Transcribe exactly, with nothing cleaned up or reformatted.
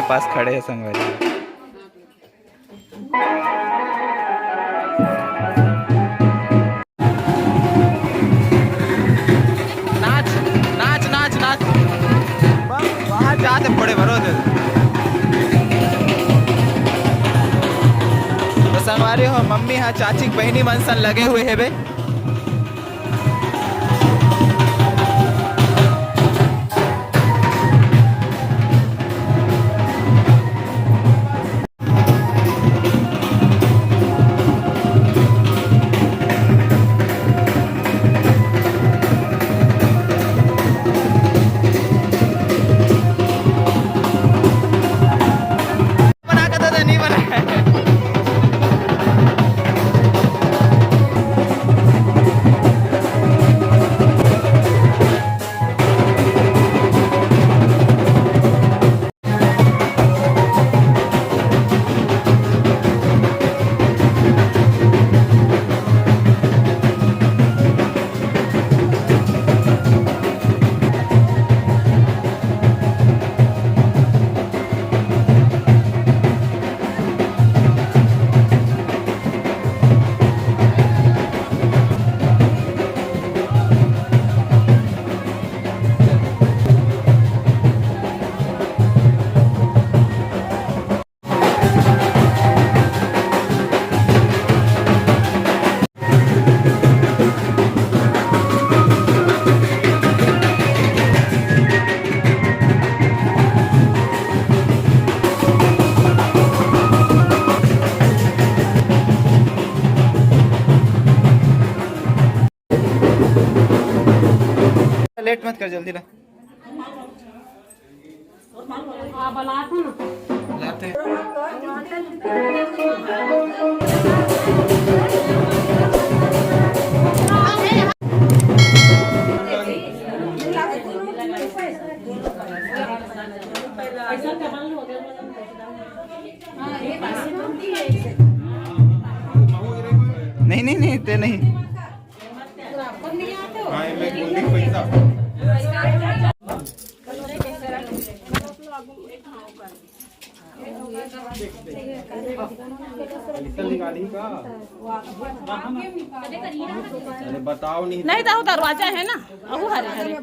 पास खड़े हे संगवारी। नाच, नाच, नाच, नाच। वहाँ जाते फोड़े भरो दे। तो संगवारी हो, मम्मी हा चाची के बहिनी मन सन लगे हुए हेबे। बना के दे दे, नहीं बना। लेट मत कर, जल्दी ला। लाते। नहीं, नहीं, नहीं, ते नहीं। हाँ, ये मैं बोल दी पैसा। अरे बताओ नहीं। नहीं तो दरवाजा है ना, अहू हरे हरे।